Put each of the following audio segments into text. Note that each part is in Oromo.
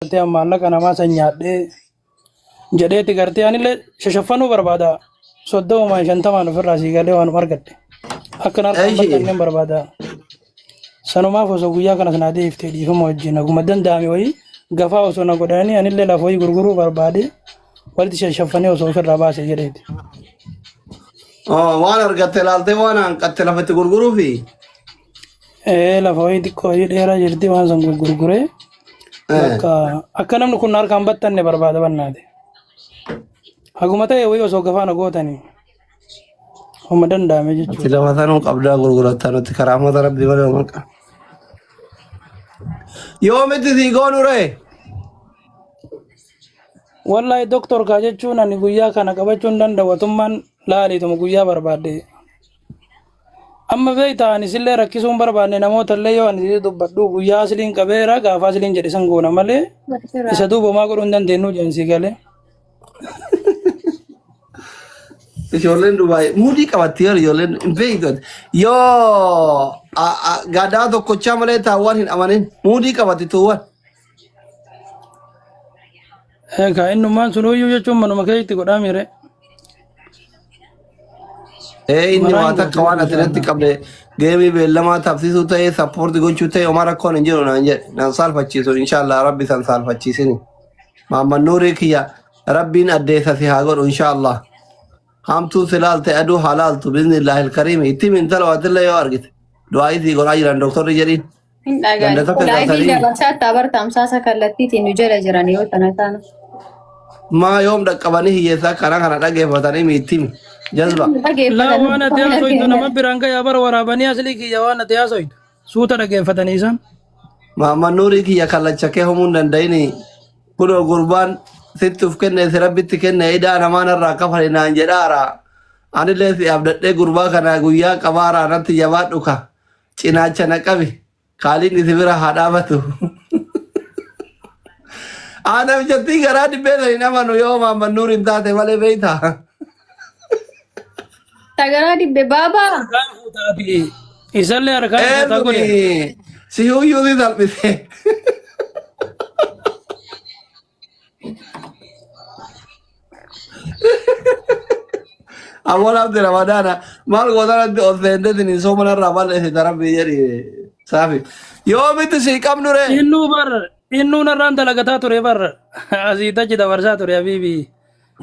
gartee amma maallaqa namaa san nyaadhee jedheeti gartee anillee shashaffanuu barbaada. Soddomumaan shantamaan ofirraa sii galee waanuma argadhe. Akka na harkaan Eeshi. battanne barbaada. Sanumaaf osoo guyyaa kanas naa deebiftee dhiifama wajjin haguma danda'ame wayii gafaa osoo na godhanii anillee lafa wayii gurguruu barbaade walitti shashaffanee osoo ofirraa baase jedheeti. Oh, waan argatte laaltee waan hanqatte lafatti gurguruufi. Ee lafa wayii xiqqoo wayii dheeraa jirti waan san gurguree bakka akka namni kun harkaan battanne barbaada bannaate. Haguma ta'e wayii osoo gafaa na gootanii homa danda'ame Ati jechuudha. lafa sanuu qabdaa gurgurattaa nuti karaa mata rabbii malee maqa. Yoomitti sii goonu ree? Wallahi doktor kaa jechuun ani guyyaa kana qabachuu hin danda'u atummaan laaliituma guyyaa barbaadde. Amma beektaa ani sillee rakkisuu hin barbaanne namoota illee yoo ani sitti dubbadhu guyyaa asliin qabeera gaafa asliin jedhe san goona malee isa duuba homaa godhuu hin dandeenyu jedhan sii galee. Ijoolleen Dubaay muudii qabatti yoo ijoolleen hin beektu. Yoo gadaa tokkochaa malee taawwan hin amanin muudii qabatti tuuwwan. Egaa innummaan sun uyyuu jechuun manuma keetti godhaa miire. Ee inni Maraa waa hin takka gootu waan ati natti inshallah. qabde geemii beellamaa tapsisuu ta'ee sappoorti gochuu ta'ee homaa rakkoon hin jiru naan jedhe naan saalfachiisu inshallah rabbi san saalfachiisini. Maamman Nuurii kiyya rabbiin addeessa si haa godhu inshallah. Hamtuu si laalte aduu haa laaltu biiznillaahi kariimi itti intala waatillee yoo argite du'aa isii godhaa jiran doktorri jedhiin. Hin Ganda dhagaan. takka Laayivii galtanii dabarsaa itti abartamsaasa kallattiitiin nu jala jiran yoo tana taana. maa yoom dhaqqabanii hiyyeessaa kana kana dhageeffatanii miittimi jazba. Laa Dhageeffatan waan ati haasoytu nama biraan gayaa bara waraabanii aslii kiyya waan ati haasoytu suuta dhageeffatanii isaan. Maamman Nuurii kiyya kallacha kee humuu hin danda'ini kunoo gurbaan sitti uf kenne si rabbitti kenne idaa namaa narraa kafali naan jedhaara. Anillee si abdadhee gurbaa kana guyyaa qabaaraa natti jabaadhu ka cinaacha na qabi kaaliin isi bira haa dhaabatu. Ana mijattii garaa dibbee san hin amanu yoo Maamman Nuur hin taate malee beektaa. Tagaraa dibbe baabaa. Harkaan fuutaati. Isallee harkaan fuutaa godhe. Eenyuni si huyyuu si salphise. Ammoo namni Ramadaana maal gootanatti ol seenteetiin hin soomana irraa balleessite rabbii jedhi saafi. Yoomitti sii qabnu ree? Innuu bar innuu narraan dalagataa ture bar asii tachi dabarsaa ture habiibi.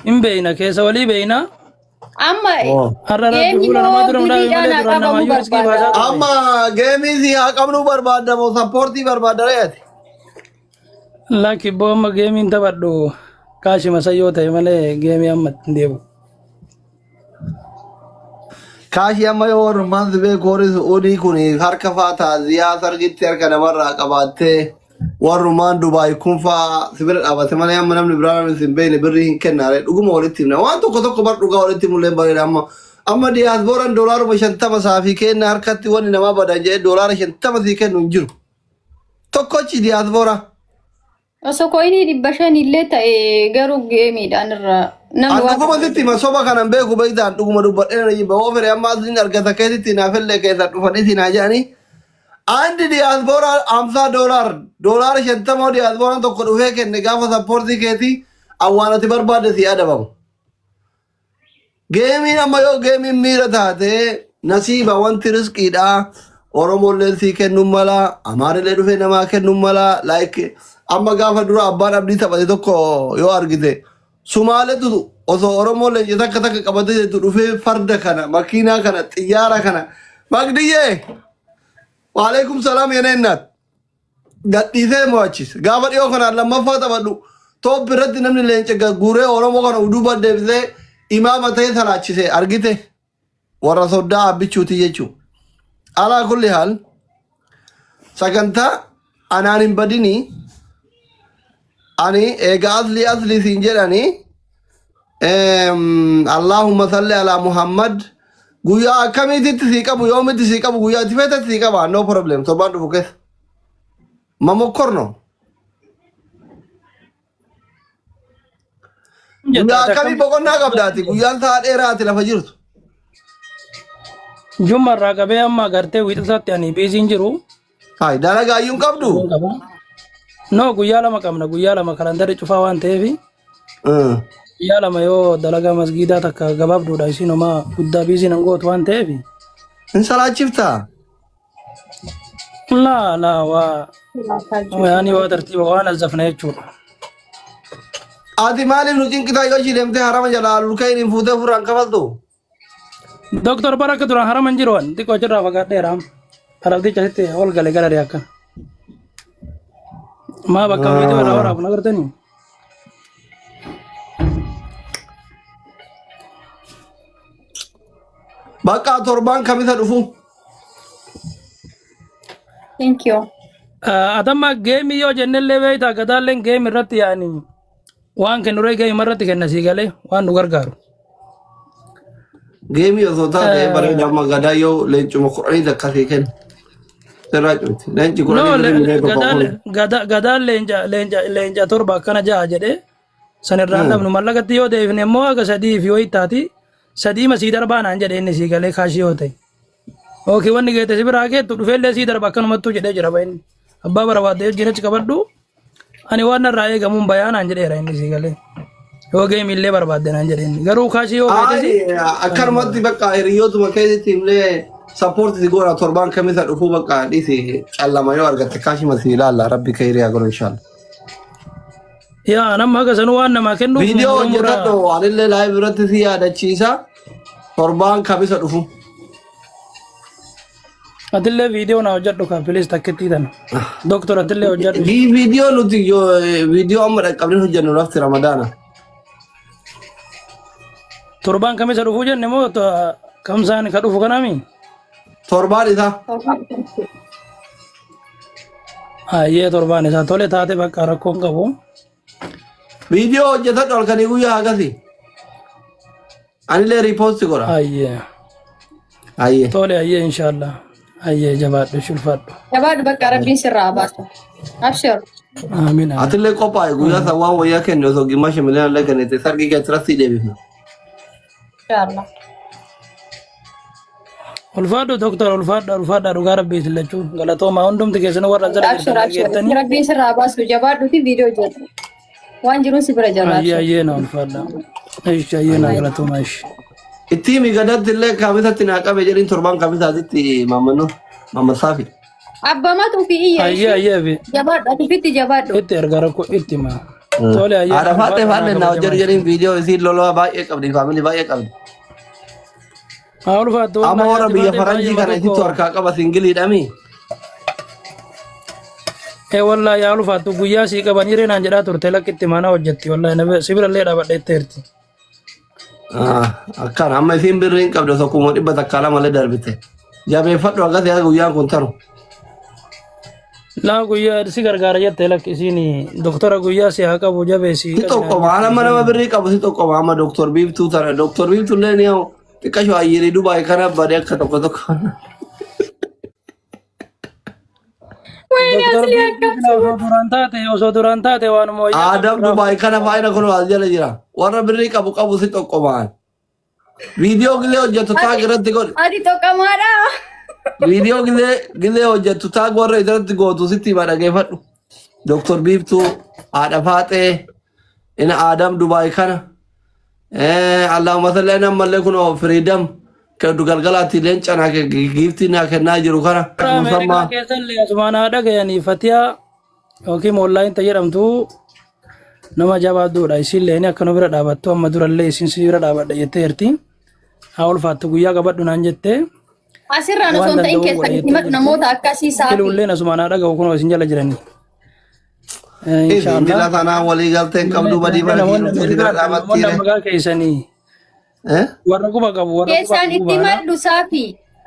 Hin beeyna keessa walii beeyna. Amma Oh. Har'a rabbi geemni fuula namaa moo dura hundaa'e birriidhaan malee haa duraan qabamu namaayyuu riskii barbaada. baasaa turre. Amma geemii sii haa qabnu barbaadda moo sappoortii barbaadda ree ati? Lakki boo amma geemiin taphadhu kaashima sayyoo ta'e malee geemii amma hin deebi'u. Kaashii amma yoo warrummaan si beeku warri Su'uudii kun harka faa taaziyaa sargitti harka namarraa qabaattee warrumaan Dubaay kun faa si bira dhaabate malee amma namni biraa namni si hin beekne birrii hin kennaare dhuguma walitti himna waan tokko tokko bar dhugaa walitti himullee bareeda amma amma diyaasbooraan doolaaruma 50 saafii kenna harkatti wanni namaa badan jedhee doolaara 50 sii kennu hin jiru tokkochi diyaasbooraa. Osoo koinii 500 illee ta'e garuu geemiidhaan irraa namni An waan dhuguma sitti hima soba kanan beeku beektaan dhuguma dubbadhee na jibba hoo fedhe amma asliin argata keetitti naafillee keessaa dhufanii siin haa jedhanii. Andi diyaaspoora hamsaa doolaar doolaara 50 diyaaspooraan tokko dhufee kenne gaafa sappoortii keetii awwaan ati barbaadde si adabamu. Geemiin amma yoo geemiin miira taate nasiiba wanti riskiidha. Oromolleen sii kennuun mala, Amaarillee dhufee namaa kennuun mala. Like amma gaafa dura abbaan abdii taphate tokko yoo argite Sumaaletu osoo Oromoo leenca takka takka qabatee jirtu dhufee farda kana, makiinaa kana, xiyyaara kana. Maqdiyyee! Waalaikum salaam yeneennaat. Gadhiisee mo'achise. Gaafa dhiyoo kanaan lammaffaa taphadhu toop irratti namni leenca guuree Oromoo kana uduuba deebisee imaama ta'ee salaachise argite warra soddaa abbichuuti jechuudha. Alaa kulli haal sagantaa anaan hin badinii ani eega aslii aslii siin jedhanii Allahumma salli alaa Muhammad guyyaa akkamiititti sii qabu yoomitti sii qabu guyyaa itti feetetti sii qaba no problem torbaan dhufu keessa mamokkorno guyyaa akkamii boqonnaa qabdaati guyyaan sa'a dheeraati lafa jirtu Jumma irraa qabee amma agartee wiixataatti ani biiziin jiru. Hai dalagaa iyyuu hin qabdu Qaba. No, guyyaa 2 qabna, guyyaa 2 kalandarri cufaa waan ta'eef guyyaa 2 yoo dalagaa masgiidaa takka gabaabduudha isiin homaa guddaa biizii nan gootu waan ta'eef. Hin salaachiftaa? Laa laa waa yaani waa tartiiba waan azzafna jechuudha. Ati maaliif nu cinqitaa yoo ishii deemtee harama jalaa lukee hin fuutee ofirraan kafaltu? Doktor bara akka duraan harama hin jiru waan xiqqoo achirraa fagaadheera amma. Arabticha asitti ol gale gara akka. Maa bakka viidiyoo irraa waraabu na agartanii? Bakka torbaan kamisa dhufu. Thank you. Atamma geemii yoo jennellee beektaa gadaalleen geemii irratti yaani waan kennuree geemii irratti kenna sii galee waan nu gargaaru. Geemii osoo taate bareeda amma gadaa yoo leencuma kudhanii takka sii kenna. Sirraa cimti. Leenci No, kudhanii birrii miliyoona tokko gadaan kun. gadaan leenca leenca leenca torba akkana ja'a jedhee san irraan dhabnu mallaqatti yoo deebifne immoo haga sadii fi wayii taati sadii masii darbaa naan jedhe inni sii galee kaashii yoo ta'e. Ookii wanni geete si biraa geettu dhufeellee sii darba akkanumattuu jedhee jira bayinni. Abbaa barbaadde wajjin achi qabadhu ani waan narraa eegamuun bayaa naan jedheera inni sii galee. Yoo geemiillee barbaadde naan jedhe inni. Garuu kaashii yoo feetesi Ayi akkanumatti bakka hiriyootuma keessatti illee sappoorti si goona torbaan kamisa dhufuu bakka dhiisi callama yoo argatte kaashima si ilaalla rabbi kee hiriyaa godhu inshallah. Yaa nama haga sanuu waan namaa kennuuf Viidiyoo Oromoo irraa hojjetadhu anillee live irratti si yaadachiisa torbaan kamisa dhufu. Atillee viidiyoo naa hojjedhu kaa pilis takkittii tana. Doktor atillee hojjedhu. Viidiyoo nuti viidiyoo amma dhaqqabnee hojjennu lafti ramadaana. Torbaan kamisa dhufuu jenne moo kamsaan ka dhufu kanaami? Torbaan isaa. Ayyee torbaan isaa tole taate bakka rakkoon qabu. Viidiyoo hojjetadhu halkanii guyyaa hagasi. Anillee riipoosti godha. Ayyee. Ayyee. Tole ayyee inshaallah. Ayyee jabaadhu shulfaadhu. Jabaadhu bakka rabbiin sirraa haa baasu. Abshir. Amiin amiin. Atillee qophaa'e guyyaa san waan wayyaa kenne osoo gimmaasha miliyoona illee kennite sargii kee achirratti deebifna. Inshallah. Ulfaadhu doktor ulfaadha ulfaadha dhugaa rabbii isin lachuu galatoomaa hundumti keessanuu warra jala Abshir jirtan abshir. dhageettanii. Rabbiin sirraa haa baasu jabaadhu fi viidiyoo hojjedhu. Waan jiruun si bira jira. Ayyee ayyee na ulfaadha. Ishi ayyee na galatoomaa ishi. Itti himi gadatti illee kamisatti naa qabe jedhiin torban kamisaatitti maammannu maammasaafi. Abbamatu ofii iyya Ayyee ishee. ayyee fi Jabaadhu ati ofitti jabaadhu. itti erga rakkoo itti himaa. Tole ayyee Haadha faaxee ulfaadha naa faaxee naa hojjedhu kabajamaa. jedhiin viidiyoo isiin lolaa baay'ee qabdi faamilii baay'ee qabdi. Haa ulfaattu Amma wallaahi warra haati biyya faaxee faranjii baay'ee kana isittu tokko. harkaa qaba singiliidhami. Ee wallaahi yaa ulfaattu guyyaa sii qabanii reenaan jedhaa turte lakkitti mana hojjetti wallaahi na si birallee dhaabadha jetteerti. Akkana amma isiin birrii hin qabdu osoo kuma dhibba takkaa lama illee darbite. Jabeeffadhu akkas yaa guyyaan kun taru. Laa guyyaa si gargaara jette lakki isiin doktora guyyaa si haa qabu jabeessi Si qabi naan xoqqoma jette amma nama isiin. birrii qabu si xoqqoma amma doktor Biiftuu tana doktor Biiftuu illee ni hoo xiqqasho ayyirii Dubaay kana badee akka tokko tokko. Wayne Doktor asli Biiftuu akkam silaa osoo duraan taate osoo duraan taate waanuma wayyaa qabdu Aadam irraa Dubaay fuudhee kana faayina kun as jala jira. Warra birrii qabu qabu si xoqqomaan. Viidiyoo gilee hojjettu taag Ati irratti godhi. ati xoqamaadha. Viidiyoo gilee gilee hojjettu taag warra irratti gootu sitti hima dhageeffadhu. Doktor Biiftuu, Haadha Faaxee, ina Aadam Dubaay kana. Allahumma salli ala ammallee kun firiidam keddu galgalaatti leenca naa giiftii naa kennaa jiru kana. Warra Ameerikaa Musammaa. keessallee asumaan haa dhagayanii Fatiyaa yookiin online ta jedhamtu nama jabaadduudha. Isiillee akka nu bira dhaabattu amma durallee isin si bira dhaabadha jetteerti. Haa ulfaattu guyyaa qabadhu naan jettee Asirraan waan osoo hin ta'in danda'u godha keessan itti jettee himadhu jirti. namoota akkasii saafi. Kiluulleen asumaan haa dhaga'u kunoo isin jala jiranii. Isin Inshaallah. dila tanaa walii galteen qabdu badii Ammallee mana kii namoonni dhufte si bira Ameerikaa namoonni dhaabattiire. Ameerikaa keessanii Eh? warra quba qabu warra quba Keessaan qabu itti baana. himadhu saafi.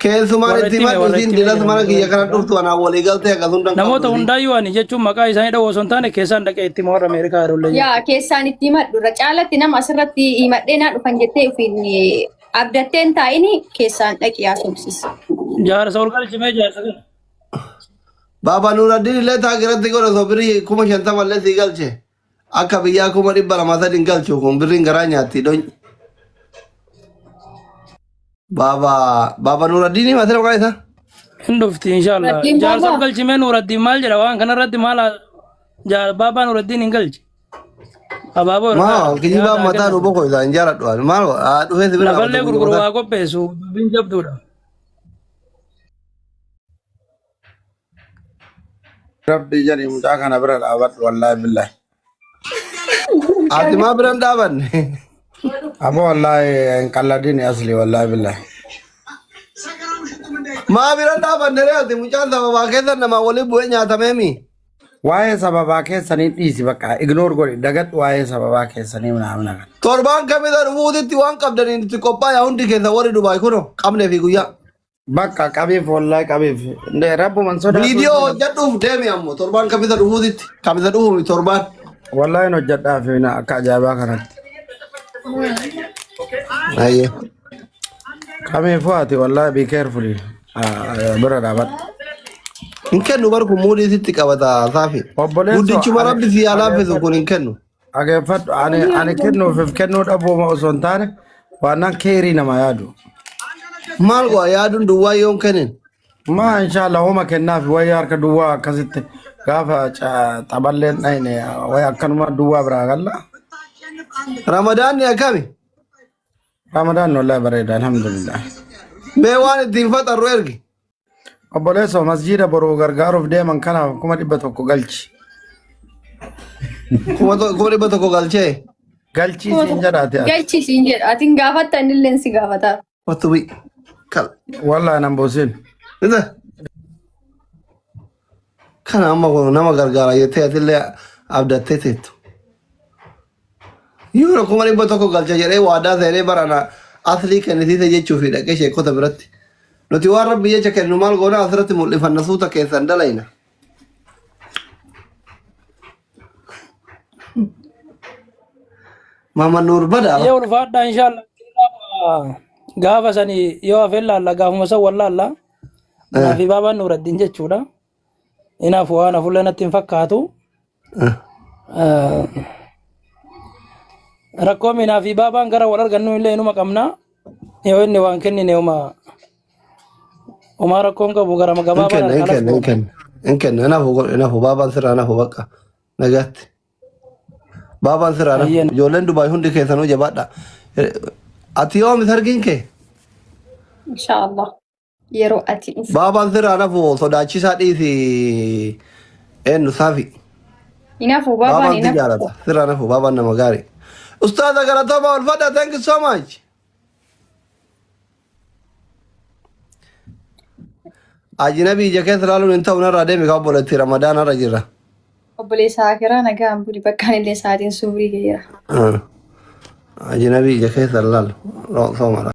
Keessumaan Warra itti itti hime himadhu warra isiin itti hime dilas jiran mana kiyya kana jechuudha. dhuftu anaa walii galtee akkas hundan Namoota qabdu isiin. hundaayyuu ani jechuun maqaa isaanii dha'uu osoo hin taane keessaan dhaqee itti hima warra Ameerikaa yeroo Yaa keessaan itti himadhu irra caalatti nama asirratti himadhee naa dhufan jettee ofiin abdattee hin taa'ini keessaan dhaqi haasofsiisi. Jaarsa ol galchimee jaarsa kana. Baaba Nuuraddin illee taag irratti godhe osoo birrii 50,000 illee sii galche. Akka biyyaa 203,000 hin galchu kun birriin garaa nyaatti donyi. Baaba Baaba Nuuraddin maal maqaan isaa? Hin dhufti inshaallah. Nuraddiin Jaarsa ol baabaa. galchimee Nuuraddiin maal jedha waan kanarratti maal Jaal Baabaa Nuraddiin hin galche. Abaaboo ergaa Maa kijibaan dhiyaata mataa nu kennan. boqo isaa hin jaaladhu ani. Maal haa dhufee si bira Lafallee dhaabata gurguru guyyuma waa qopheessu dubbiin jabduudha. Rabbii jedhi mucaa kana bira dhaabadhu wallaahi billahi. Ati maa biran dhaabanne? Aboo wallaahi hin qalladini asli wallaahi billahi. Maa biran dhaabanne ree ati mucaan sababaa keessa namaa waliin bu'ee nyaatameemi. Waa'ee sababaa keessanii dhiisi bakka ignore godhi dagadhu waa'ee sababaa keessanii naamna kana. Torbaan kamisa dhufuutitti waan qabdaniin itti qophaa'aa hundi keessa warri Dubaay kuno qabnee fi guyyaa. Bakka qabiif wallaahi qabiif. Ndee rabbuman sodaatu. Viidiyoo hojjedhuuf deemi ammoo torbaan kamisa dhufuutitti kamisa dhufuumi torbaan. Wallaahi hin hojjedhaaf akka ajaa'ibaa kanatti. Ayyee. Kamiifuu ati wallaahi be careful bira dhaabadhu. Hin kennu bar kun muudii sitti qabata saafi. Obboleessoo Guddichuma ani rabbi si haa laaffisu dhageeffadhu kun hin kennu. dhageeffadhu ani ani kennuuf kennuu dhabuuma osoo hin taane waannan keerii nama yaadu. Maal go'a yaaduun duwwaa yoon kennin. Maa inshallah homa kennaaf wayii harka duwwaa akkasitti gaafa xaballeen dhayne wayii akkanuma duwwaa biraa galla. Ramadaanni akkami? Ramadaan wallahi bareeda alhamdulillah. Mee waan ittiin faxarru ergi. Obboleessoo masjiida boruu gargaaruuf deeman kanaaf 100,000 galchi. 100,000 galchee. Galchii siin jedhaati ati. Galchi siin jedha. Ati hin gaafatta inni illee si gaafata. Wattu bi. Kal. Wallahi nan buusin. Ita. Kana amma kun nama gargaara jettee atillee abdattee teettu. Yuura 100,000 galcha jedhee waadaa seenee barana aslii kennisiise jechuufi dhaqee sheekota biratti. Nuti waan rabbi jecha kennu maal goona asirratti mul'ifanna suuta keessan dalayna. Maama Nuur badaa. Yoo ulfaadha inshallah. Gaafa sani yoo hafeen laalla gaafuma san wallaalla. Anaa fi baabaan Nuuraddiin jechuudha. Inaaf waan hafullee natti hin fakkaatu. Rakkoo minaa fi baabaan gara wal argannu illee inuma qabna. Yoo inni waan kennine uma umaa rakkoon qabu gara Hin gabaabaan kenna hin harka kenna hin kenna hin kenna hin hafu hin hafu baabaan sirraa hin hafu bakka nagaatti. Baabaan sirraa hin hafu Ayyeen. ijoolleen Dubaay hundi keessanuu jabaadha. Ati yoomis argin kee? Inshaallah. Yeroo ati dhuftu. Baabaan sirraa hin hafu sodaachisaa dhiisi eenyu saafi. Inafu baabaan Baabaan si inafu. jaalata sirraa hin hafu baabaan nama gaarii. Ustaaza galatoomaa ulfadha thank you so much. Ajinabii ija keessa ilaaluun hin ta'u narraa deemi kaa obboleetti Ramadaan irra jirra. Obboleessa akiraa nagaan buli bakkaan illee sa'aatiin suurii ga'eera. Ajinabii ija keessa ilaalu soomara.